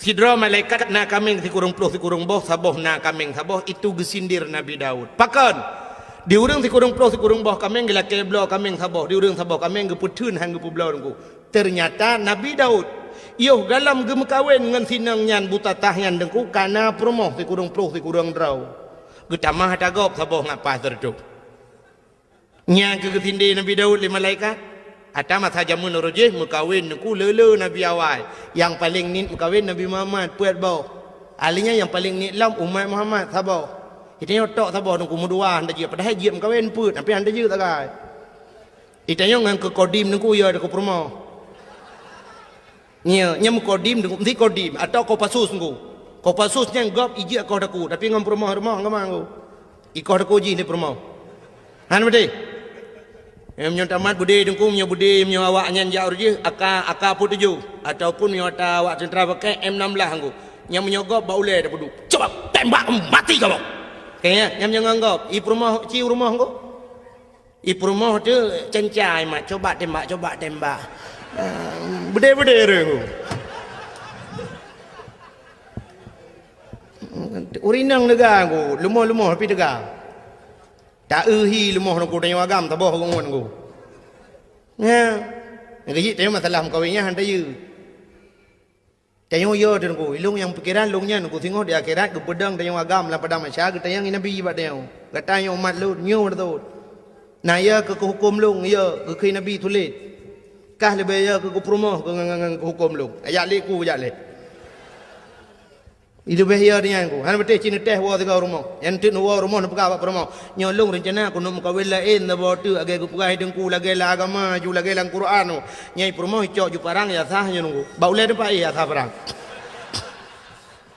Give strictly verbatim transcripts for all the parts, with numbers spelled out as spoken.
Sidroe malaikat na kaméng sikureueng ploh sikureueng boh, saboh na kaméng saboh, itu geusindir Nabi Daud. Pakon? Di ureuëng sikureueng ploh sikureueng boh kaméng geulakée bloe kaméng saboh, di ureuëng saboh kaméng geupeutheun han geupeubloe Teungku. Teunyata Nabi Daud, yoh galom geumeukawen ngon sinong nyan butatah nyan Teungku, kana peurumoh sikureueng ploh sikureueng droe. Geutamah ata gob saboh ngat paih sireutôh. Nyan keuh geusindé Nabi Daud lé malaikat. Ata masa jameun uroe jih meukawen Teungku le-le nabi awai. Nyang paleng niet meukawen Nabi Muhammad, peuet boh. Ahli nyan nyang paleng niet lom umat Muhammad, saboh. Geutanyoe tok saboh Teungku, meudua han tajeuet, padahai jeuet meukawen peuet, tapi han tajeuet sagai. Geutanyoe ngon keu kodim Teungku, ya, keu peurumoh. Nyo, nyo meukodim, meusti kodim, atau Kopassus Teungku. Kopassus nyan gob ijeuet koh daku, tapi ngon peurumoh-rumoh agama Teungku. Ikoh daku jih lé peurumoh. Han beutôi? Em, nyoe tamat beudé Teungku, nyoe beudé, nyoe awak nyan jak uroe jih, aka, aka peuet tujoh. Ataupun nyoe ata awak teuntara pakai M enam belas Teungku. Nyang meunyoe gob bak ulée tapeuduek. Coba tembak mati kamoe. Kayaknya, nyang meunyoe ngon gob, i peurumoh, ci rumoh Teungku. I peurumoh teuh cencai mat, coba tembak, coba tembak. Ah, beudé-beudé reu. Urinang dega ku, lumoh-lumoh pi dega. Ta euhi lumoh nangku tanyoe agam, taboh ngon ku. Nya, ngejik tanyoe masalah meukawen nyan han tayeu. Tanyoe yo teungku, ilong nyang pikiran long nyan ku singoh di akhirat geupeudong tanyoe agam lam padang mahsyar geutanyong nabi bak tanyoe. Gata nyoe umat lôn, nyoe beutôi. Na ya keu huköm long, ya geukheun nabi tuléh. Kah leubeh ya keu peurumoh keu ngan huköm long. Ajak lé ku, ajak lé. Leubeh ya nyan ku. Hana beuteh cit neutéh woe sigoe rumoh. Nyang teuk neuwoe rumoh neupeugah bak peurumoh. Nyoe lôn reuncana keuneuk meukawen laén saboh teuk lagée geupeugah teungku lagée lam agama ju lagée lam Quran. Nyai peurumoh icok ju parang ya sah nyoe nunggu. Bak ulée teumpat éh ya sah parang.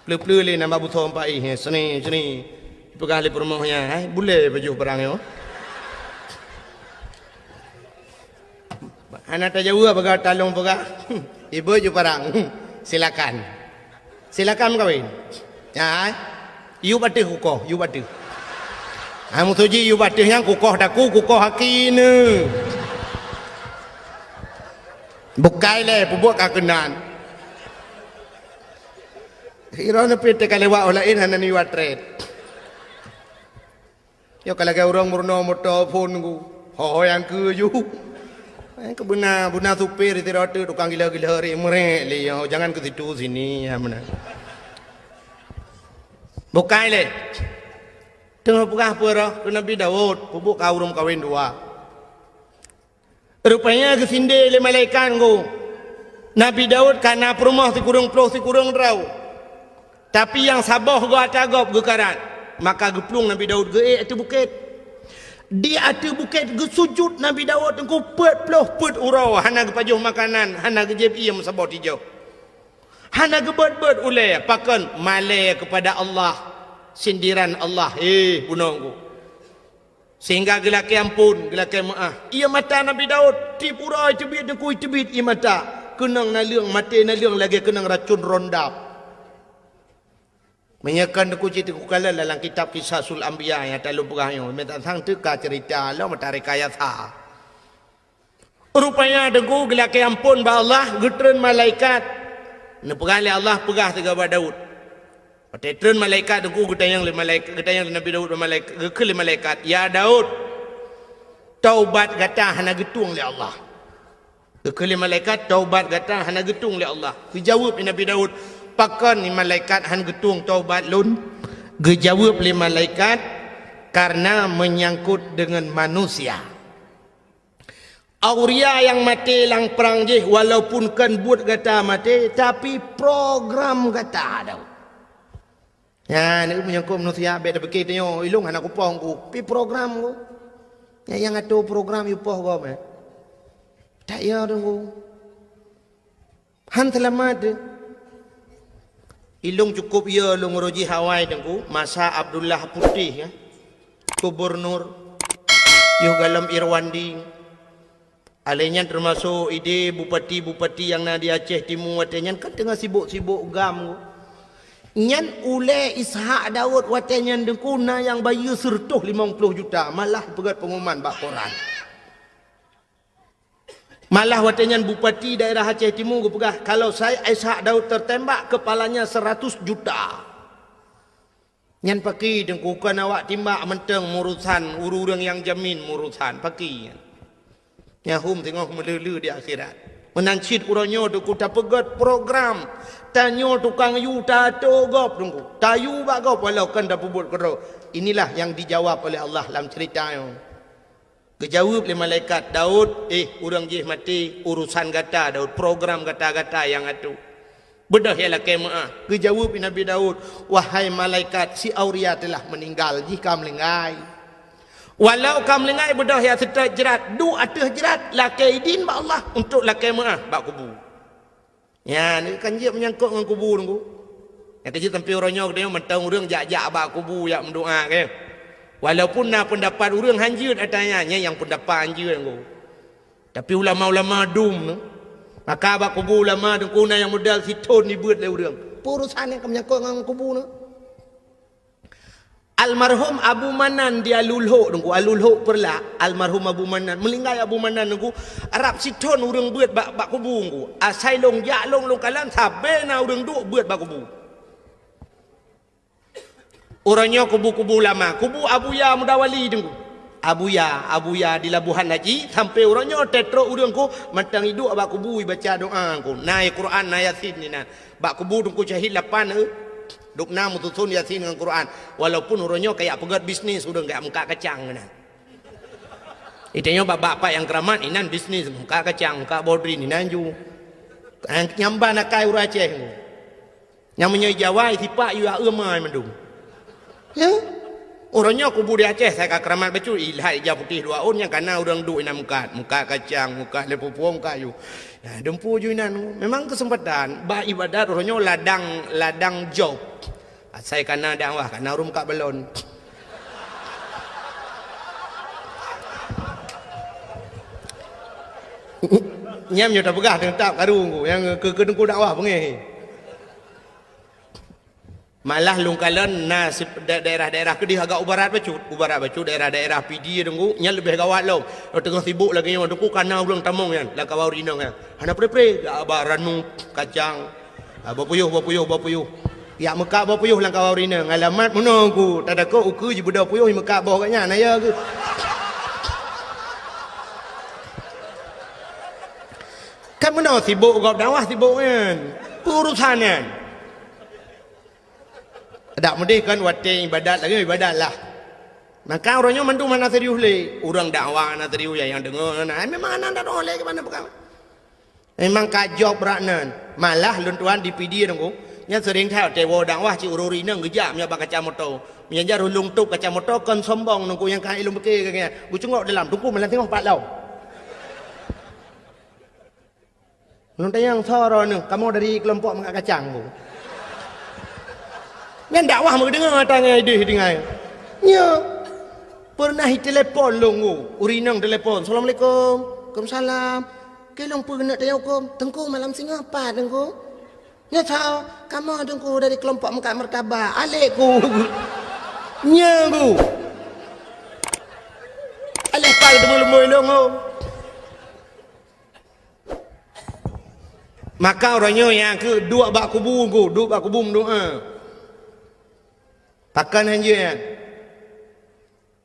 Pleu-pleu lé nambah busoe empat éh seni seni. Peugah lé peurumoh nyan, hai bulée pajoh parang nyoe. Hana tajaweueb bagaih talong peugah. Ibu ju parang. Silakan. Silakan meukawen. Ya. Yub ateueh kukoh, yub ateueh. Ha musoji yub ateueh nyang kukoh daku, kukoh haki ne. Bukai lé peubuet ka keunan. Iro neupit teuka lewat oh laén hana niwat tret. Nyoe ka lagée ureuëng meurunoe moto phon ku. Ho-ho nyang keu ju. Eh, keu beuna, beuna supir sidroe teuk tukang gila-gila ri meurek lé nyoe. Jangan ke situ sini ya beuna. Bukai lé. Teungoh peugah peue roh keu Nabi Daud, peubuet ka ureuëng kawen dua. Rupanya geusindé lé malaikat ngô. Nabi Daud ka na peurumoh sikureueng ploh sikureueng droe. Tapi nyang saboh geuh ata gob geukarat. Maka geuplueng Nabi Daud geuék ateueh bukét. Di ateueh bukét geusujut Nabi Daud teungku peuet ploh peuet uroe hana geupajoh makanan, hana geujieb ié meusaboh tijoh. Hana geubeuet-beuet ulée pakon malée keupada Allah, sindiran Allah, hé bunoe ngô. Sehingga geulakée amphon, geulakée meuáh. Ié mata Nabi Daud, tieb uroe teubiet teungku teubiet ié mata. Keunong naleueng, maté naleueng lagée keunong racun rondab. Meunyoe kon teungku cit teungku kalon lam kitab Qisasul Anbiya nyang talôn peugah nyoe, meutatang teuka ceurita lom mata rekayasa. Rupanya teungku geulakée amphon bak Allah, geutreun malaikat. Neupeugah lé Allah peugah sigoe bak Daud. Watée treun malaikat teungku geutanyong lé malaikat, geutanyong lé Nabi Daud bak malaikat, geukheun lé malaikat, "Ya Daud, taubat gata hana geutueng lé Allah." Geukheun lé malaikat, "Taubat gata hana geutueng lé Allah." Geujaweueb lé Nabi Daud, "Pakon ni malaikat han geutueng taubat lôn?" Geujaweueb lé malaikat, "Karena menyangkut dengan manusia." Auria nyang maté lam prang jih walaupun kon buet gata maté, tapi program gata Daud. Nyan, meunyoe kon manusia bék tapike tanyoe, ilong hana kupoh ku, pi program ku. Nyang, nyang atô program ipoh gob, eh. Tak ya teungku. Han seulamat teuh. Ilong cukup ya lôn uroe jih awai teungku, masa Abdullah Putih ya. Gubernur, yoh galom Irwandi. Alai nyan teumasok idé bupati-bupati nyang na di Aceh Timu watée nyan kan teungoh sibok-sibok gam. Nyan ulée Ishak Daud watée nyan teungku na nyang bayeue seureutôh limong ploh juta, malah peugét peunguman bak koran. Malah watée nyan bupati daerah Aceh Timu geupeugah, kalau Syekh Ishak Daud tertembak, kepalanya seratus juta. Nyan paki Teungku, kon awak timbak mantong murusan, ureuëng nyang jamin murusan, paki nyan. Nyahum singoh meuleuleue di akhirat. Meunan cit uroe nyoe Teungku tapeugét program. Tanyoe tukang yue tato gob Teungku. Tayue bak gob walau kon tapeubuet keudroe. Inilah yang dijawab oleh Allah lam cerita nyoe. Geujaweueb lé malaikat, "Daud, eh, ureuëng jih maté, urusan gata Daud, program gata-gata nyang atoe. Beudôh ya lakée meuáh." Geujaweueb lé Nabi Daud, "Wahai malaikat, si Auria telah meninggal, jih ka meulinggai. Walau ka meulinggai, beudôh ya seutôt jrat, duek ateueh jrat, lakée idin bak Allah untuk lakée meuáh bak kubu." Nyan kan jeuet meunyangkot ngon kubu Teungku. Nyang keujeuet sampoe uroe nyoe geutanyoe mantong ureuëng jak-jak bak kubu jak meudoá, kan? Walaupun na peundapat ureuëng hanjeuet ata nyan, nyan nyang peundapat hanjeuet Teungku. Tapi ulama-ulama dum nyoe, maka bak kubu ulama Teungku na nyang modal sithon dibeuet lé ureuëng. Peue urusan nyang ka meunyangkot ngon kubu nyoe? Almarhum Abu Manan di Alulhok Teungku, Alulhok Peureulak, almarhum Abu Manan, meulinggai Abu Manan Teungku, rab sithon ureuëng beuet bak, bak kubu Teungku. Asai lôn jak lôn, lôn kalon, sabe na ureuëng duek beuet bak kubu. Uroe nyoe kubu-kubu lama, kubu Abuya Mudawali Teungku. Abuya, Abuya di Labuhan Haji, sampoe uroe nyoe teutrok ureuëng Teungku, mantong iduek bak kubu ibaca doá Teungku. Na Quran, na Yasin inan. Bak kubu Teungku Syahid lapan, eh, dubna meususon Yasin ngon Quran. Walaupun uroe nyoe kajak peugét bisnis, ureuëng kajak meukat kacang keunan. Itanyoe bak-bak pat nyang keuramat inan bisnis, meukat kacang, meukat bodrin inan ju. Nyang ban akai ureuëng Aceh. Nyang meunyoe Jawa sipak yue aeu mai mandum. Ya. Uroe nyoe kubu di Aceh sai ka keuramat bacut, ilhat ija putéh dua ôn nyang kana ureuëng duek inan meukat, meukat kacang, meukat lé pupueng, meukat yue. Nah, dumpu ju inan. Memang keuseumpatan bak ibadat uroe nyoe ladang, ladang job. Asai kana dakwah, kana ureuëng meukat balon. Nyan nyoe tapeugah teutap karu Teungku, nyang keu, keu Teungku dakwah beungéh. Malah lôn kalon na sip-, da-, daerah-daerah keudeh agak u barat bacut. U barat bacut daerah-daerah Pidie Teungku, nyan leubeh gawat lom. Teungoh sibok lagée nyoe Teungku kana ureuëng tamong nyan, lam kawan ureuëng inong nyan. Hana pre-pre, jak bak ranup, kacang. Ah, boh puyôh, boh puyôh, boh puyôh. Jak meukat boh puyôh lam kawan ureuëng inong. Alamat meunoe Teungku, tadakot ukeue jibeudôh puyôh, jimeukat boh gobnyan, na ya keuh. Kan meunoe sibok gob dakwah sibok nyan. Peue urusan nyan. Dak meudeh kan watée ibadat lagée ibadat lah. Maka uroe nyoe mandum hana serius lé. Ureuëng dakwah hana serius, nyang deungoe hana. Ai memang hana dakwah lé keumanö peukara. Memang ka job brat nan. Malah lôn tuan di Pidie Teungku, nyan seuring that watée woe dakwah cit ureuëng inong geujak meunyoe bak kaca moto. Meunyoe jak rulung tôp kaca moto kon sombong Teungku nyang ka ilôn pike keu nyan. Geucungok dalam Teungku malam singoh pat lom. Lôn tanyong soe droeneuh, kamoe dari keulompok meukat kacang bu. Nyan dakwah meudeungoe ata ngai deh tinggai. Nyo, pernah itelepon lôn bu, ureuëng inong telepon, "Assalamualaikum." "Waalaikumsalam." "Keu lôn peue keuneuk tanyong huköm?" "Teungku malam singoh pat Teungku." "Nyo soe?" "Kamoe Teungku dari keulompok meukat martabak." "Alek ku." Nyo ku. Alek pat teumeu leumboi lôn bu. Maka uroe nyoe nyang keu duek bak kubu Teungku, duek bak kubu meudoá. Pakon hanjeuet nyan?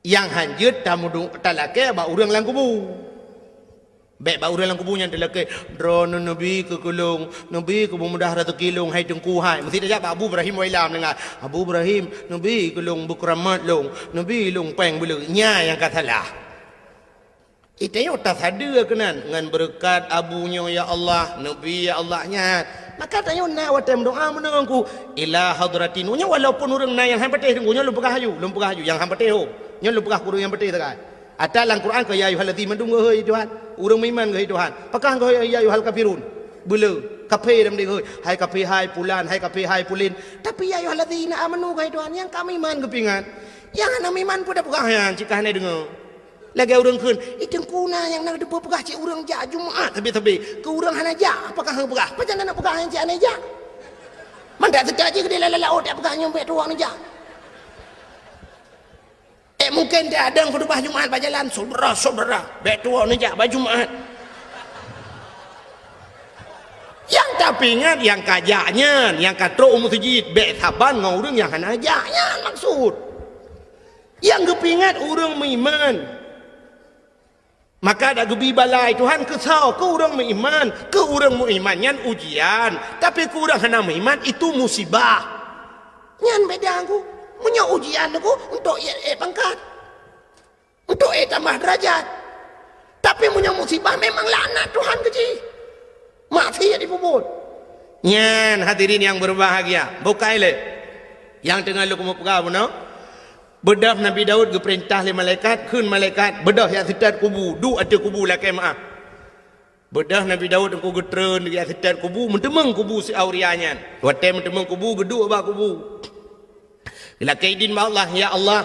Nyang hanjeuet tameudu-, talakée bak ureuëng lam kubu. Bék bak ureuëng lam kubu nyan talakée, "Droeneuh neubi keu keu lôn, neubi keu beumudah raseuki lôn hai Teungku hai." Meusti tajak bak Abu Ibrahim Wailam deungon, "Abu Ibrahim, neubi keu lôn beukeuramat lôn, neubi lôn péng beuleu." Nyan nyang ka salah. Itanyoe tasadeue keunan ngon beureukat abu nyoe, "Ya Allah, neubi ya Allah," nyan. Maka tanyoe na watée meudoá meunan Teungku, "Ila hadratin." Nyoe walaupun ureuëng na nyang han patéh Teungku, nyoe lôn peugah aju, lôn peugah aju, nyang han patéh ho. Nyoe lôn peugah keu ureuëng nyang patéh sagai. Ata lam Quran keu, "Ya ayyuhallazina amanu," heuhei Tuhan. Ureuëng meuiman keuhei Tuhan. Pakon keuhei, "Ya ayyuhal kafirun." Beuleu, kafé lam deh keuhei. Hai kafé hai pulan, hai kafé hai pulin. Tapi, "Ya ayyuhallazina amanu," keuhei Tuhan, nyang ka meuiman geupeuingat. Nyang hana meuiman peue tapeugah nyan, cit ka hana deungoe. Lagée ureuëng kheun, "Ih, Teungku na nyang na teupeue peugah cit ureuëng jak Jumat sabe-sabe. Keu ureuëng hana jak, apakah hana peugah? Pajan na peugah nyang cit hana jak?" Mandak teuka jih keudeh lam laôt jak peugah nyoe bék tuwoe neujak. Eh, mungken teuadong khutubah Jumat bak jalan, "Syedara-syedara, bék tuwoe neujak bak Jumat." Peuingat nyang ka jak nyan, nyang ka trok u meuseujid, bék saban ngon ureuëng nyang hana jak nyan maksud. Nyang geupeuingat ureuëng meuiman. Maka dak geubi balai Tuhan keu soe? Keu ureuëng meuiman. Keu ureuëng meuiman nyan ujian, tapi keu ureuëng hana meuiman itu musibah. Nyan beda ku. Meunyoe ujian ku untuk ék, ék pangkat, untuk ék tambah derajat. Tapi meunyoe musibah memang laknat Tuhan keu jih. Maksiat dipeubuet. Nyan hadirin yang berbahagia, bukai lé nyang teungoh lôn keumeung peugah bunoe. Beudôh Nabi Daud geupeurintah lé malaikat, kheun malaikat, "Beudôh jak seutôt kubu, duek ateueh kubu lakée meuáh." Beudôh Nabi Daud teungku geutreun jak seutôt kubu, meuteumeung kubu si Auria nyan. Watée meuteumeung kubu, geuduek bak kubu. Geulakée idin bak Allah, "Ya Allah,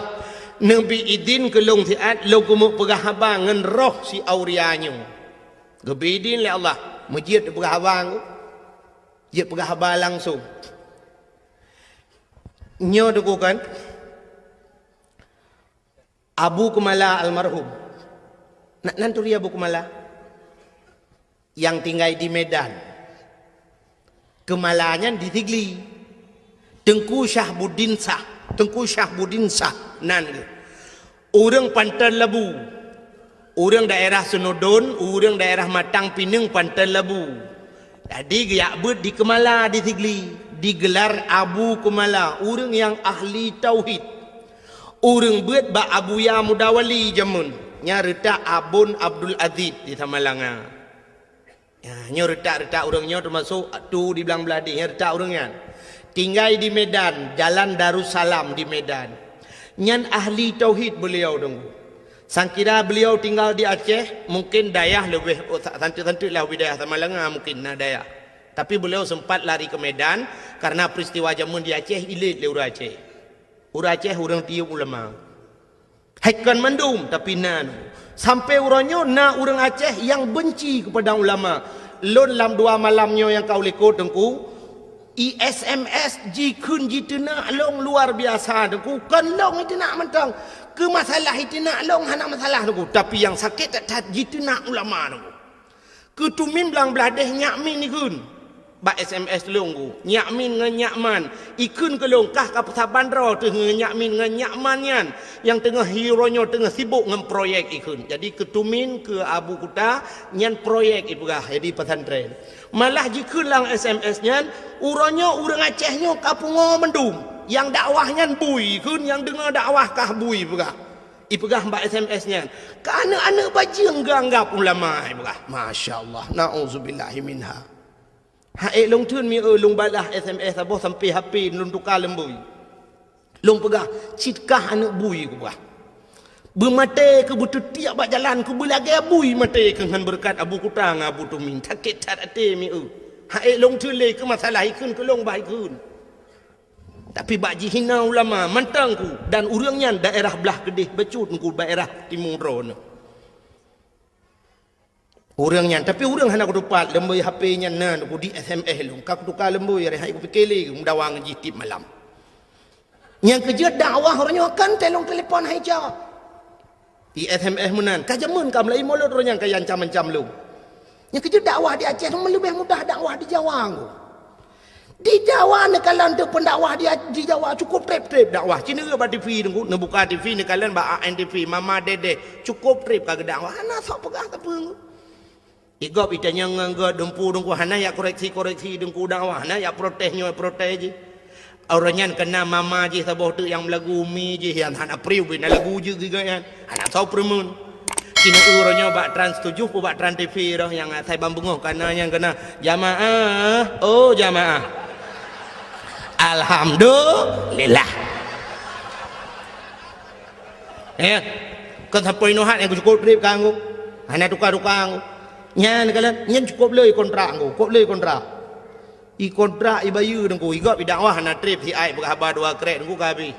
neubi idin keu lôn siat lôn keumeung peugah haba ngon roh si Auria nyoe." Geubi idin lé Allah, meujeuet peugah haba ngon, jeuet peugah haba langsong. Nyoe teungku kan, Abu Keumala almarhum. Na, nan turi Abu Keumala? Nyang tinggai di Medan. Keumala nyan di Sigli. Teungku Syahbuddin Syah. Teungku Syahbuddin Syah nan geuh. Ureuëng Panton Labu. Ureuëng daerah Seunudon, ureuëng daerah Matang Pineung Panton Labu. Jadi geujak beuet di Keumala di Sigli, digelar Abu Keumala, ureuëng nyang ahli tauhid. Ureuëng beuet bak Abuya Mudawali jameun, nyan reutak Abon Abdul Aziz di Samalanga. Ya, nyoe reutak-reutak ureuëng nyoe teumasok tu di Blang Blahdeh, nyoe reutak ureuëng nyan. Tinggai di Medan, Jalan Darussalam di Medan. Nyan ahli tauhid beliau teungku. Sangkira beliau tinggal di Aceh, mungkin dayah leubeh, oh, sa-, santeuk-santeuk lah wilayah Samalanga mungkin na dayah. Tapi beliau sempat lari ke Medan karena peristiwa jameun di Aceh ilét lé ureuëng Aceh. Ureuëng Aceh ureuëng tiyeub ulama. Hai kon mandum, tapi na. Sampai uroe nyoe na ureuëng Aceh nyang benci kepada ulama. Lôn lam dua malam nyoe nyang ka u likot teungku, i S M S jikheun jiteunak lôn luar biasa teungku. Kon lôn iteunak mantong. Keu masalah iteunak lôn hana masalah teungku, tapi nyang sakét that-that jiteunak ulama teungku. Keu tumin Blang Blahdeh nyak min ikheun. Bak S M S lôn ku, nyak min ngon nyak man. Ikheun keu lôn kah ka peusaban droe teuh ngon nyak min ngon nyak man nyan, nyang teungoh hi uroe nyoe teungoh sibok ngon proyek ikheun. Jadi keu tumin keu Abu Kuta nyan proyek ipeugah jadi pesantren. Malah jikheun lam S M S nyan, uroe nyoe ureuëng Aceh nyoe ka pungoe mandum. Nyang dakwah nyan bui ikheun, nyang deungoe dakwah kah bui peugah. Ipeugah bak S M S nyan, "Keu aneuëk-aneuëk bajeueng geuanggab ulama," ipeugah. Masya Allah, na'udzubillahi minha. Hai lôn theun mi eu lôn balaih S M S saboh sampai H P lôn tuka lom bui. Lôn peugah, "Cit kah aneuëk bui," kupeugah. Beumaté keu beuteutiek bak jalan keu beulagée bui maté keu ngon beureukat Abu Kuta ngon Abu Tumin. Sakét that até mi eu. Hai lôn theun lé keu masalah ikheun keu lôn bah ikheun. Tapi bak jihina ulama mantong ku dan ureuëng nyan daerah blah keudeh bacut ku daerah timu droeneuh. Ureuëng nyan, tapi ureuëng hana kutupat lom bui H P nyan na ku di S M S lôn. Ka kutuka lom bui, hari hai kupike lé meudawa ngon jih tiep malam. Nyang keujeuet dakwah uroe nyoe kan telong telepon hai jak. I S M S meunan, ka jameun ka meulaie mulod roh nyang ka ancam-ancam lom. Nyang keujeuet dakwah di Aceh leubeh mudah dakwah di Jawa ngku. Di Jawa neukalon teuh peundakwah di, di Jawa cukup treb-treb dakwah. Ci neureuek bak T V ngku, neubuka T V neukalon bak A N T V, Mama Dedeh, cukup treb ka geudakwah. Hana sok peugah sapeue ngku. Igop itanyong ngon gop dumpu dengku hana yak koreksi-koreksi dengku dakwah, hana yak protes nyoe protes jih. Uroe nyan kena mama jih saboh teuk nyang meulagu umi jih nyang hana priu bina lagu jeuet giga nyan. Hana soe peureumeun. Keuneuk uroe nyoe bak Trans tujuh pu bak Trans T V roh nyang asai ban beungoh kana nyang kena, "Jamaah, oh jamaah." Alhamdulillah. Eh, kon sampoi nohat nyang cukup treb kanggo. Hana tuka-tuka ngku. Nyan kalon, nyan cukup lé kontrak ngku, cukup lé kontrak. I kontrak ibayeue dengku, igop idakwah hana treb si ai peugah haba dua krek dengku ka habéh.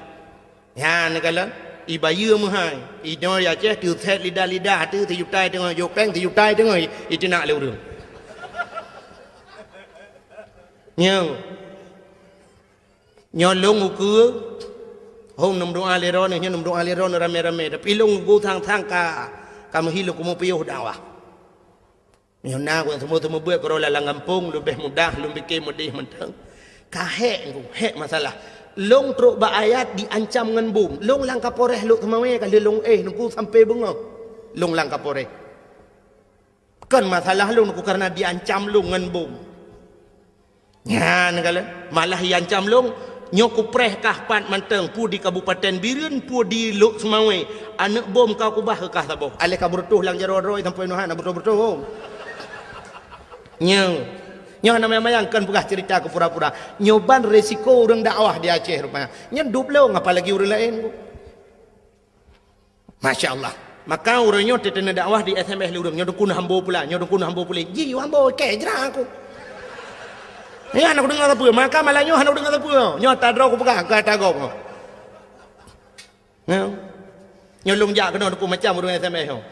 Nyan kalon, ibayeue meuhai. Inoe di Aceh teuset lidah-lidah teuh sijuta teungoh jopeng, sijuta teungoh iteunak lé ureuëng. Nyoe. Nyoe lôn ukeue, hong neumeudoa lé droeneuh, nyoe neumeudoa lé droeneuh ramé-ramé, tapi lôn ukeue sang-sang ka, ka meuhi lôn keumeung piôh dakwah. Nyoe na ku seumeubeuet keudroe lam gampông, leubeh mudah lôn pike meudeh mantong. Ka hék ku, hék masalah. Lôn trok bak ayat diancam ngon bom. Lôn lam Kapolres Lhokseumawe ka lheueh lôn éh, Teungku, sampoe beungoh. Lôn lam Kapolres. Kon masalah lôn, Teungku, kareuna diancam lôn ngon bom. Nyan kalon, malah iancam lôn, nyoe kupreh kah pat mantong, peue di Kabupaten Bireuen, peue di Lhokseumawe, aneuk bom ka kubah keu kah saboh. Aléh ka beureutoh lam jaroe droe sampoe nyoe hana beureutoh-beureutoh. Nyoe, nyoe hana mayang-mayang, kon peugah ceurita keu pura-pura. Nyoe ban resiko ureuëng dakwah di Aceh rupanya. Nyan dub lôn, apalagi ureuëng laén. Masya Allah. Maka uroe nyoe teuteuna dakwah di S M S lé ureuëng, nyoe Teungku na hambo pula, nyoe Teungku na hambo pula. Ji hambo keu jra aku. Nyoe hana kudeungoe sapeue, maka malam nyoe hana kudeungoe sapeue. Nyoe atra droe kupeugah, ka atra gob. Nyoe. Nyoe lôn jak keunoe Teungku macam ureuëng S M S nyoe.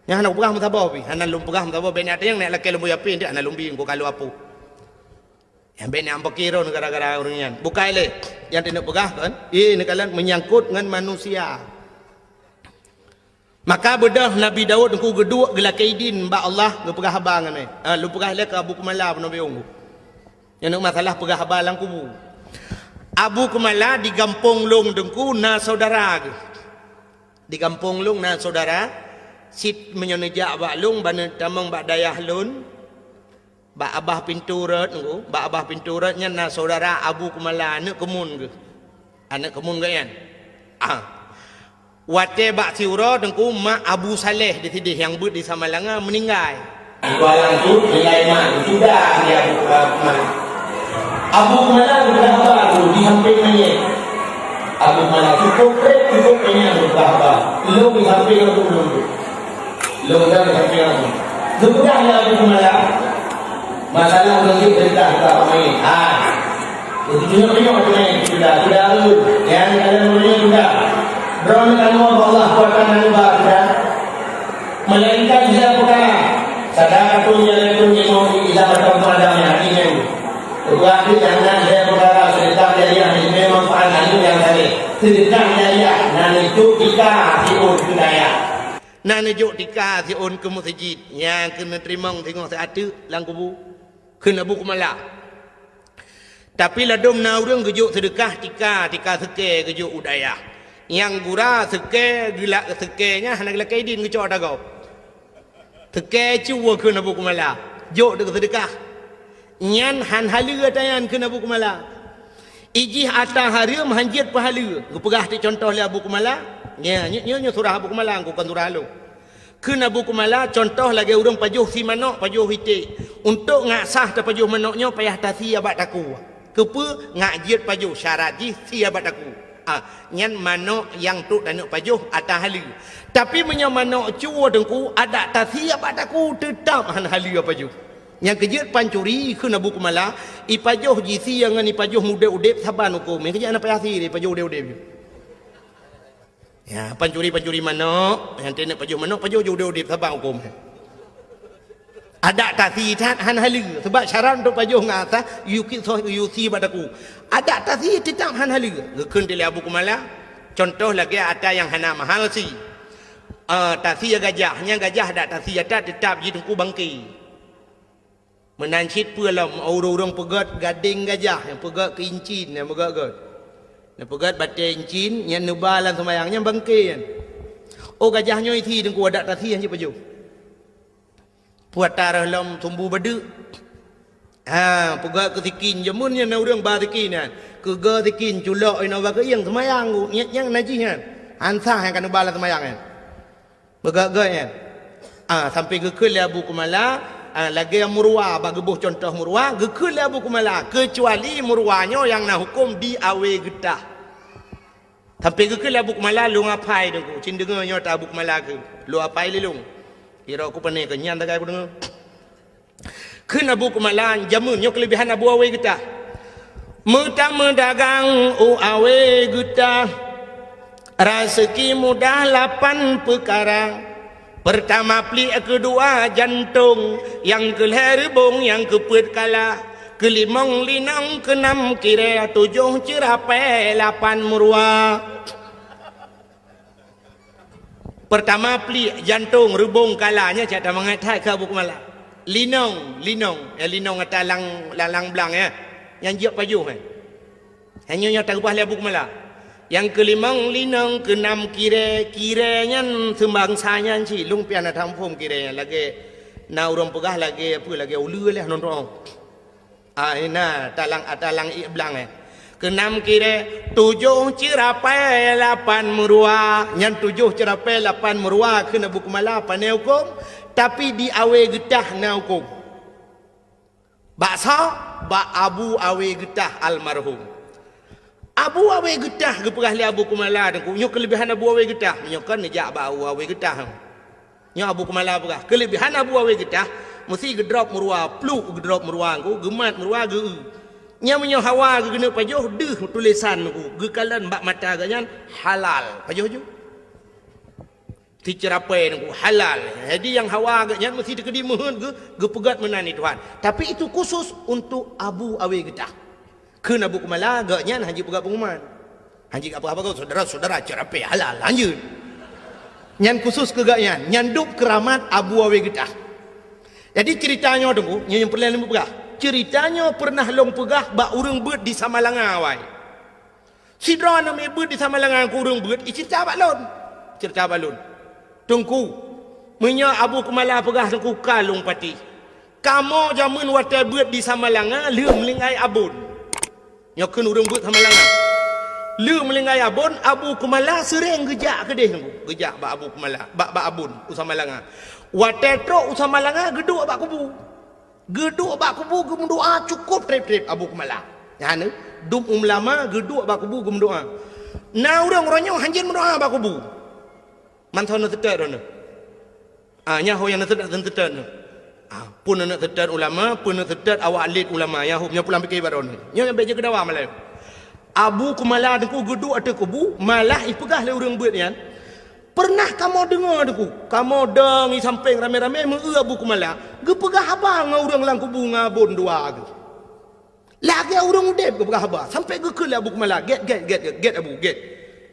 Nyoe hana kupeugah meusaboh pih, hana lôn peugah meusaboh, bèk neutanyong, neulakée lôn buya pih, hana lôn bi, Teungku kalu apui. Nyang bèk neupike droen gara-gara ureuëng nyan. Bukai lé, nyang teuneuk peugah kan? Eh, neukalon menyangkut ngon manusia. Maka beudôh Nabi Daud Teungku geuduek geulakée idin bak Allah geupeugah haba ngon nyan. Ah, lôn peugah lé keu Abu Kumala peunoh biong. Nyang neuk masalah peugah haba lam kubu. Abu Kumala di gampông lôn Teungku na saudara geuh. Di gampông lôn na saudara, cit meunyoe neujak bak lôn, ban neutamong bak dayah lôn, bak abah pintoe rot Teungku, bak abah pintoe rot nyan na saudara Abu Kumala, aneuk keumun geuh. Aneuk keumun geuh nyan. Ah. Watée bak siuroe Teungku, mak Abu Saleh di sideh nyang beuet di Samalanga meuninggai. Ibarat tu, nilai mak, sudah dia Abu Kumala. Abu Kumala sudah haba tu di samping mayét. Abu Kumala cukup trép, cukup kenyang sudah haba. Lôn di samping Abu Kumala. Lôn di samping Abu. Sebenarnya Abu Kumala, masalah ureuëng jeuet teuntang ka pemain. Ha. Tunyok-tunyok pemain sudah, sudah tu. Nyang dalam dunia sudah. Droeneuh Allah kuasa nan ba sudah. Melainkan dia perkara. Sadar katong jalan tu nyoe ilah atau pemadam yang hati nyan. Ketua tu jangan dia perkara sedekah jariah yang memang manfaat ilmu yang saleh. Sedekah jariah nan itu tika siun ke daya. Nan neujok tika siôn keu meuseujid, nyang keuneuk teurimong singoh siat teuk lam kubu, kheun Abu Kumala. Tapi ladôm na ureuëng geujok seudeukah tika, tika seukée geujok u dayah. Nyang gura seukée geulak seukée nyan hana geulakée idin geucok ata gob. Seukée cue kheun Abu Kumala, jok deuk seudeukah. Nyan han haleue ata nyan kheun Abu Kumala. Ijih ata hareuem han jeuet peuhaleue. Geupeugah teuk cuntoh lé Abu Kumala. Nya, nyoe, nyoe, nyoe surah Abu Kumala, kon surah lôn. Kheun Abu Kumala, cuntoh lagée ureuëng pajoh sie manök, pajoh iték. Untuk ngat sah tapajoh manök nyoe payah tasie bak takue. Keupeue? Ngat jeuet pajoh, syarat jih sie bak takue. Ah, nyan manök nyang trok taneuk pajoh ata haleue. Tapi meunyoe manök cue Teungku, adak tasie bak takue teutab han haleue pajoh. Nyang keujeuet pancuri kheun Abu Kumala, ipajoh jisie ngon ipajoh udeb-udeb saban huköm. Nyang keujeuet hana payah sie ipajoh udeb-udeb. Ya, pancuri-pancuri manök, nyang teuneuk pajoh manök, pajoh udeb-udeb saban huköm. Adak tasie that han haleue, sebab syarat untuk pajoh ngat sah, yue ki soh yue sie bak takue. Adak tasie teutab han haleue. Geukheun lé Abu Kumala, cuntoh lagée ata nyang hana mahal sie. Ah, tasie gajah, nyang gajah adak tasie ata teutab jih Teungku bangke. Meunan cit peue lom, ureuëng-ureuëng peugét gadeng gajah, nyang peugét keu incin, nyang peugét-gét. Nyang peugét batée incin, nyang neuba lam seumayang, nyang bangke nyan. Oh, gajah nyoe isie Teungku, adak tasie han jeuet pajoh. Peue ata rôh lom sumbu badeuk. Ha, peugét keu sikin, jameun nyan na ureuëng ba sikin nyan. Keugeue sikin, culok inoe bak keuieng seumayang, nyan, nyan najih nyan. Han sah nyang ka neuba lam seumayang nyan. Beugét-gét nyan. Ah, sampai geukheun lé Abu Kumala, ah, lagée murwa, bak geuboh cuntoh murwa, geukheun lé Abu Kumala, keucuali murwa nyoe nyang na huköm di awe geutah. Sampai geukheun lé Abu Kumala, lôn apai Teungku, cit deungoe nyoe ata Abu Kumala kheun, lôn apai lé lôn. Kira ku pane keu nyan tagai ku deungoe. Kheun Abu Kumala, jameun nyoe keulebihan Abu Awe Geutah. Meutameudagang u Awe Geutah, raseuki mudah lapan peukara. Peurtama pliek, keudua jantong, nyang keulhée reubong, nyang keupeuet kala, keulimong linong, keunam kirée, tujoh ceurapée, lapan meuruwa. Peurtama pliek, jantong, reubong, kala, nyan cit tamangat that keu Abu Keumala. Linong, linong, ya, linong ata lang, lang, lang blang, ya. Nyang jeuet pajoh, ya. Hanya nyang takeubah lé Abu Keumala. Nyang keulimong linong, keunam kirée, kirée nyan seumbangsa nyan cit, lôn pih hana taphom kirée nyan, lagée na ureuëng peugah lagée apa, lagée uleue lé nonton. Ah, na talang, talang ié blang, eh. Keunam kirée, tujoh ceurapée, lapan meuruwa. Nyan tujoh ceurapée, lapan meuruwa kheun Abu Keumala, pane hukôm, tapi di Awe Geutah na hukôm. Bak soe? Bak Abu Awe Geutah almarhum. Abu Awe Geutah geupeugah lé Abu Keumala, Teungku, nyoe keuleubehan Abu Awe Geutah. Meunyoe kon neujak bak Abu Awe Geutah. Nyoe Abu Keumala peugah, keuleubehan Abu Awe Geutah, meusti geudrop meuruwa, pluek geudrop meuruwa, Teungku, geumat meuruwa, geu-eu. Nyan meunyoe hawa geukeuneuk pajoh, deuh tulésan, Teungku, geukalon bak mata geuh nyan halal. Pajoh ju. Siceurapée, Teungku, halal. Jadi nyang hawa geuh nyan meusti teukeudi meuheuet geu-, geupeugét meunan di Tuhan. Tapi itu khusus untuk Abu Awe Geutah. Kheun Abu Keumala, geuh nyan hana jipeugah pengumuman. Hana jipeugah apa-apa, syedara-syedara, ceurapée halal, lanjut. Nyan khusus keu geuh nyan, nyan dub keuramat Abu Awe Geutah. Jadi ceurita nyoe, Teungku, nyoe nyang peureulée lôn peugah. Ceurita nyoe peureunah lôn peugah bak ureuëng beuet di Samalanga awai. Sidroe aneuk miet beuet di Samalanga keu ureuëng beuet, iceurita bak lôn. Ceurita bak lôn. Teungku, meunyoe Abu Keumala peugah, Teungku, ka lôn patéh. Kamoe jameun watée beuet di Samalanga, lheueh meulinggai abon. Nyoe kheun ureuëng beuet Samalanga. Lheueh meulinggai abon, Abu Keumala seuréng geujak keudeh, Teungku. Geujak bak Abu Keumala, bak, bak abon u Samalanga. Watée trok u Samalanga, geuduek bak kubu. Geuduek bak kubu geumeudoá cukôp treb-treb Abu Keumala. Nyan, dum ulama geuduek bak kubu geumeudoá. Na ureuëng uroe nyoe hanjeuet meudoá bak kubu. Mantong na teutet droeneuh. Ah, nyan ho nyang na teutet, teutet nyoe. Ah, pun na teutet ulama, pun na teutet awak lét ulama, nyan ho nyoe pulang pike bak droeneuh. Nyoe nyang bék jeuet keu dawa malam. Abu Keumala Teungku geuduek ateueh kubu, malah ipeugah lé ureuëng beuet nyan, "Peureunah kamoe deungoe, Teungku, kamoe dong i sampéng ramé-ramé meu-eu Abu Keumala geupeugah haba ngon ureuëng lam kubu ngon abon dua geuh. Lagée ureuëng udeb geupeugah haba, sampoe geukheun lé Abu Keumala, 'Gét, gét, gét, gét, gét, Abu, gét.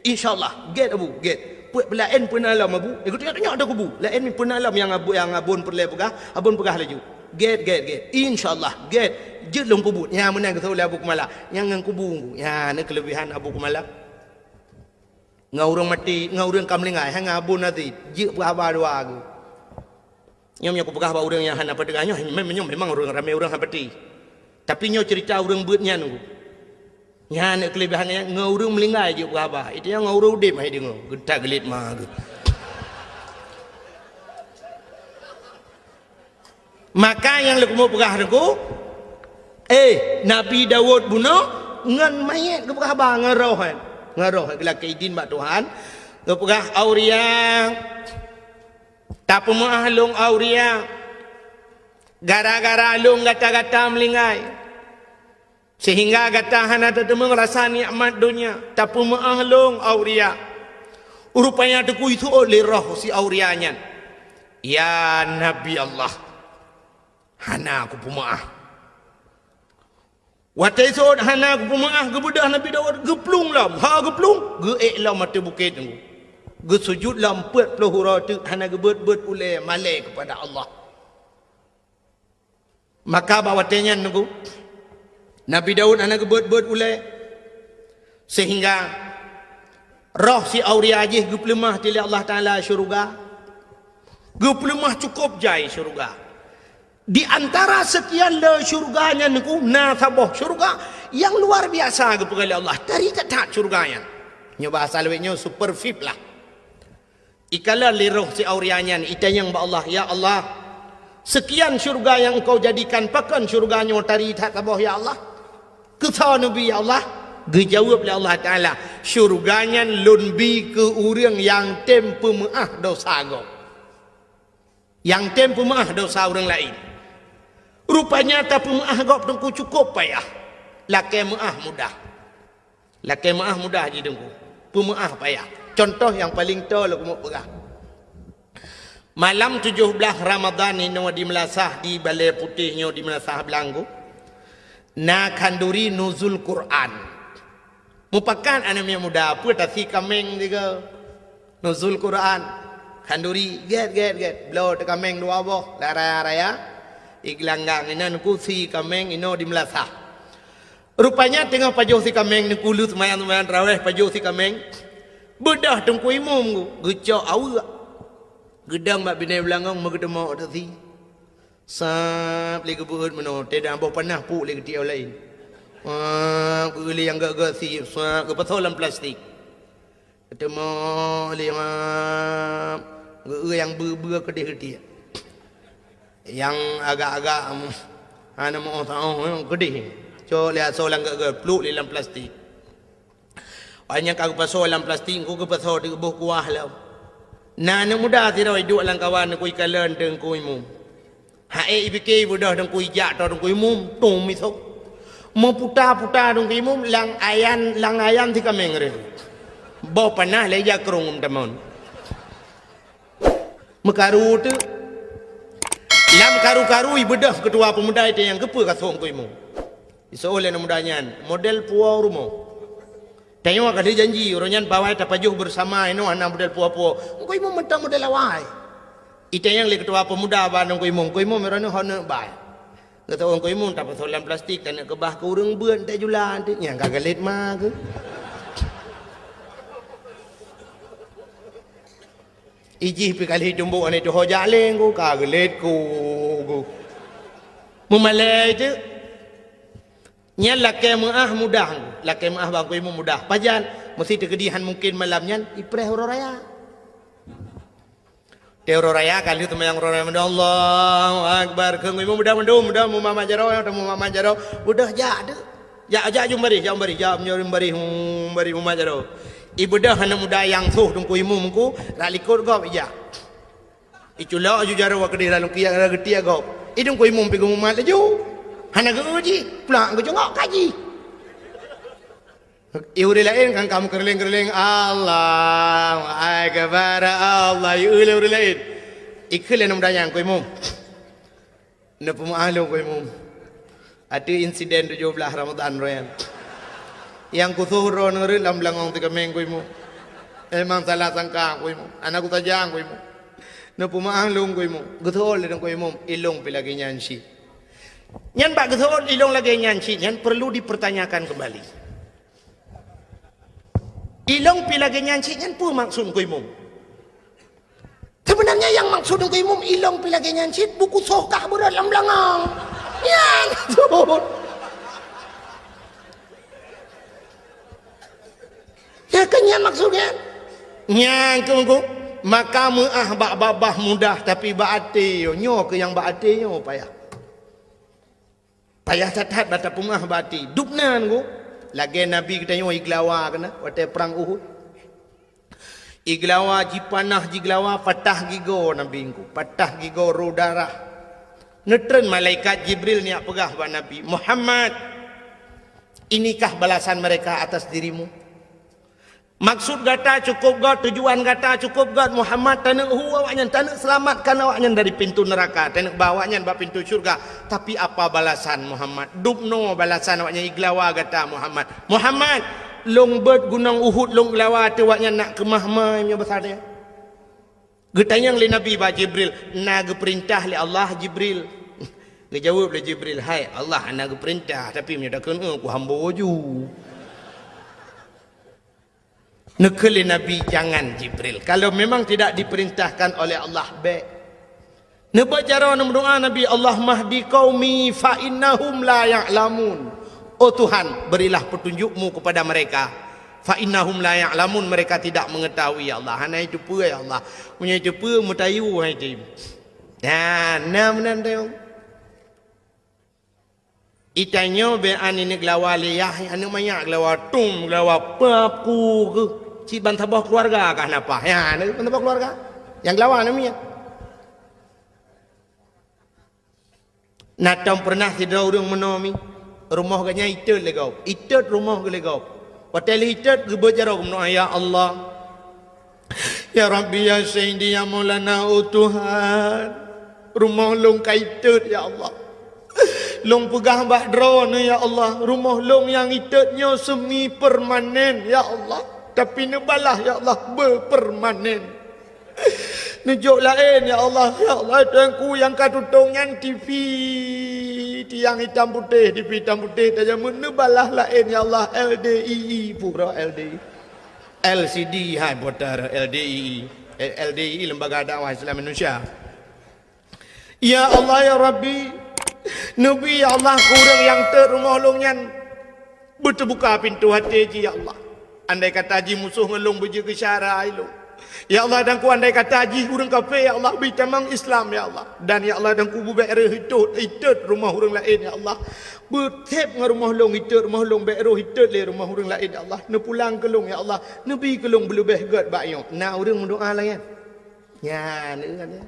Insya Allah, gét, Abu, gét. Peuet peulaén peuna lom, Abu.' Eh, geutunyok-tunyok ateueh kubu. Laén peuna lom nyang abu-, nyang abon peureulée peugah, abon peugah laju, 'Gét, gét, gét. Insya Allah, gét. Jeuet lôn peubuet.' Nyan meunan geuseuôt lé Abu Keumala. Nyan ngon kubu, nyan na keuleubehan Abu Keumala. Ngon ureuëng maté, ngon ureuëng ka meuninggai, hai ngon abon até, jeuet peuhaba dua geuh. Nyoe meunyoe kupeugah bak ureuëng nyang hana peudeungoe nyoe, mem-, nyoe memang ureuëng ramé ureuëng hana peuti. Tapi nyoe ceurita ureuëng beuet nyan, Teungku. Nyan keuleubehan nyan, ngon ureuëng meuninggai jeuet peuhaba. Itu nyang ngon ureuëng udeb hai deungoe, geutak geulet ma geuh. Maka nyang leukumu peugah Teungku, eh, Nabi Daud bunoe ngon manyét geupeugah haba ngon roh nyan. Ngon roh geulakée idin bak Tuhan, geupeugah, "Auria, tapeumeuáh lôn, Auria. Gara-gara lôn gata-gata meuninggai. Seuhingga gata hana tateumeung rasa nikmat donya, tapeumeuáh lôn, Auria." Rupanya Teungku iseuôt lé roh si Auria nyan, "Ya Nabi Allah, hana kupeumeuáh." Watée iseuôt hana kupeumeuáh, geubeudôh Nabi Daud geuplueng lom, ha geuplueng, geuék lom ateueh bukét Teungku. Geusujut lom peuet ploh uroe teuk hana geubeuet-beuet ulée malée keupada Allah. Maka bak watée nyan Teungku, Nabi Daud hana geubeuet-beuet ulée, seuhingga roh si Auria jih geupeuleumah lé Allah Taala syeuruga. Geupeuleumah cukôp jai syeuruga. Di antara seukian le syeuruga nyan Teungku, na saboh syeuruga nyang luar biasa geupeugah lé Allah. Tari that-that syeuruga nyan. Nyoe bahasa lawét nyoe super V I P lah. Ikalon lé roh si Auria nyan, itanyong bak Allah, "Ya Allah, seukian syeuruga nyang Engkau jadikan, pakon syeuruga nyoe tari that saboh, ya Allah? Keu soe neubi, ya Allah?" Geujaweueb lé Allah Taala, "Syeuruga nyan Lôn bi keu ureuëng nyang tem peumeuáh desya gob." Nyang tem peumeuáh desya ureuëng laén. Rupanya tapeumeuáh gob Teungku cukôp payah. Lakée meuáh mudah. Lakée meuáh mudah jih Teungku. Peumeuáh payah. Cuntoh nyang paleng toe lôn keumeung peugah. Malam tujoh blaih Ramadhan inoe di meulasah di Balée Putéh nyoe di meulasah Blang Teungku, na khanduri nuzul Quran. Mupakat aneuk miet muda, peue tasi kaméng sigoe. Nuzul Quran. Khanduri, gét, gét, gét. Bloe teukaméng dua boh, lam raya-raya. Igeulanggang inan kusi kaméng inoe di meulasah. Rupanya teungoh pajoh si kaméng neukulu seumayang-seumayang tarawéh pajoh si kaméng. Beudôh Teungku Imum geucok aweuek. Geudong bak binéh beulangong meugeuteumok teuk si. Sab lé geubeuet meunoe, teudah boh panah puk lé geutiek laén. Sab geueu lé nyang gét-gét si, sab geupasoe lam plastik. Geuteumok lé sab geueu nyang beu-beu keudeh geutiek. Nyang agak-agak hana meu-oh saôh keudeh. Cok lé asoe lam gét-gét, pluek lé lam plastik. Óh nyang ka geupasoe lam plastik, Teungku geupasoe di boh kuah lom. Na aneuk muda sidroe iduek lam kawan Teungku ikalon Teungku Imum. Hai ipike beudôh Teungku ijak toe Teungku Imum, tum misoe. Meuputa-puta Teungku Imum lam ayan, lam ayan si kaméng reh. Boh panah lé jakrong tamon. Meukaru teuk. Lam karu-karu ibeudôh keutua peumuda itanyong keupeue ka sôk Teungku Imum. Iseuôt lé aneuk muda nyan, model puwoe rumoh. Tanyoe ka lheueh janji, uroe nyan bak awai tapajoh beusama inoe hana model puwoe-puwoe. Teungku Imum mantong model awai. Itanyong lé keutua peumuda bak Teungku Imum, Teungku Imum, uroe nyoe hana bai. Geuteuôt Teungku Imum tapasoe lam plastik, taneuk keubah keu ureueng beuet, teuh jula, teuh nyang ka geulet ma keuh. Ijih pih ka lheueh tumbok aneuk tuho jak lé Teungku, ka geulet ku, ku. Meumalée teuk. Nyan lakée meuáh mudah, lakée meuáh bak Teungku Imum mudah. Pajan, meuseuti teukeudi han mungken malam nyan ipreh uroe raya. Teuh uroe raya ka lheueh seumayang uroe raya mandum, Allahu Akbar. Keu Teungku Imum mudah mandum, mudah mumat-mumat jaroe, mudah mumat-mumat jaroe. Beudôh jak teuk. Jak, jak ju baréh, jak baréh, jak ju baréh, hu baréh mumat jaroe. Ibeudôh aneuk muda nyang sôh Teungku Imum Teungku, rot likot gob ijak. Iculok ju jaroe keudeh lam lungkiek, geutiek gob. I Teungku Imum pih geumumat laju. Hana geu jih, plak geucongok ka jih. I ureueng laén kan ka meukeureuléng-keureuléng, Allahu Akbar, Allah, i ureueng laén. Ikheun lé aneuk muda nyan, Teungku Imum. Neupeumeuáh lôn, Teungku Imum. Ateueh insiden tujoh blaih Ramadhan roh nyan. Nyang kusôh droeneuh rhot lam beulangong teukaméng, Teungku Imum. Memang salah sangka, Teungku Imum. Hana kusaja, Teungku Imum. Neupeumeuáh lôn, Teungku Imum. Geuseuôt lé Teungku Imum, ilôn pih lagée nyan cit. Nyan bak geuseuôt ilôn lagée nyan cit nyan perlu dipertanyakan kembali. Ilôn pih lagée nyan cit nyan peue maksud Teungku Imum? Sebenarnya nyang maksud Teungku Imum ilôn pih lagée nyan cit, buku soh kah beurot lam beulangong. Nyan maksud. Ya kan nyan maksud nyan? Nyan keuh, maka meuáh bak babah mudah, tapi bak até nyoe, nyoe keuh nyang bak até nyoe payah. Payah that-that bak tapeumeuáh bak até. Dubna Teungku, lagée Nabi geutanyoe igeulawa keunan watée prang Uhud. Igeulawa, jipanah jigeulawa, patah gigoe Nabi Teungku, patah gigoe, rô darah. Neutreun malaikat Jibril neujak peugah bak Nabi, "Muhammad, inikah balasan mereka atas dirimu?" Maksud gata cukôp göt, tujuan gata cukôp göt, Muhammad, taneuk hu awaknyan, taneuk seulamatkan awaknyan dari pintoe neuraka, taneuk ba awaknyan bak pintoe syeuruga. Tapi apa balasan Muhammad? Dubnoe balasan awaknyan igeulawa gata Muhammad. Muhammad, lôn beuet gunong Uhud lôn geulawa ateueh awaknyan nak keumah mai meunyoe basa nyan. Geutanyong lé Nabi bak Jibril, "Na geupeurintah lé Allah, Jibril?" Geujaweueb lé Jibril, "Hai, Allah hana geupeurintah, tapi meunyoe takheun, eh, ku hambo ju." Neukheun lé Nabi, "Jangan, Jibril. Kalau memang tidak diperintahkan oleh Allah, bék." Neubeuet jaroe neumeudoá Nabi, "Allahumma hdi qaumi fa innahum la ya'lamun." Oh Tuhan, berilah petunjuk-Mu kepada mereka. "Fa innahum la ya'lamun," mereka tidak mengetahui, ya Allah. Hana jiteupeue, ya Allah. Meunyoe jiteupeue, meutayue hai jih. Nah, na meunan tayue. Itanyoe bèk aneuk geulawa lé yah, aneuk manyak geulawa tum, geulawa papu keuh. Cit ban saboh keuluwarga kah na paih. Ya, aneuk ban saboh keuluwarga. Nyang geulawa aneuk miet. Na tom peureunah sidroe ureueng meunoe mi, rumoh geuh nyan itot lé gob. Itot rumoh geuh lé gob. Watèe lheuh itot geubeuet jaroe geumeudoá, "Ya Allah, ya Rabbi, ya Sayyidi, ya Maulana, oh Tuhan, rumoh lôn ka itot, ya Allah. Lôn peugah bak Droeneuh, ya Allah, rumoh lôn nyang itot nyoe semi permanen, ya Allah, tapi neubalah, ya Allah, beupermanen." Neujok laén, ya Allah. Ya Allah, Tuhanku, nyang ka tutong nyan T V tiang itam putéh, T V itam putéh tajamut, neubalah laén, ya Allah, L D I I, pura L D I. L C D hai putar, L D I I. L D I I, Lembaga Dakwah Islam Indonesia. Ya Allah, ya Rabbi, neubi, ya Allah, keu ureuëng nyang teuk rumoh lôn nyan beuteubuka pintoe até jih, ya Allah. Andai kata jih musoh ngon lôn beujeuet keu syara ilôn, ya Allah, dan ku andai kata jih ureuëng kafé, ya Allah, bri tamong Islam, ya Allah. Dan, ya Allah, dan ku beubék reuh itot, itot rumoh ureuëng laén, ya Allah. Beutheb ngon rumoh lôn itot rumoh lôn, bék rôh itot lé rumoh ureuëng laén, ya Allah. Neupulang keu lôn, ya Allah. Neubi keu lôn beuleubeh gét bak nyoe. Na ureuëng meudoá lagée nyan. Nyan, nyan.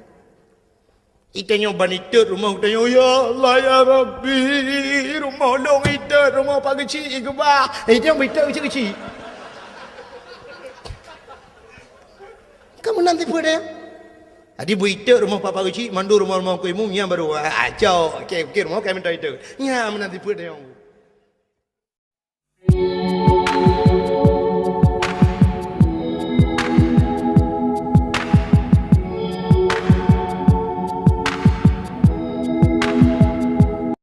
Itanyoe ban itot rumoh, itanyoe, "Ya Allah, ya Rabbi, rumoh lôn itot, rumoh Pak Geuchik ikeubah." Eh, itanyoe ban itot keuchik-keuchik. Kamu nanti peue deh? Jadi beu itot rumoh Pak, Pak Geuchik, mandum rumoh-rumoh ku imum, nyan baru, ah, acok, oke, oke, rumoh kai minta itot. Nyan nanti peue deh.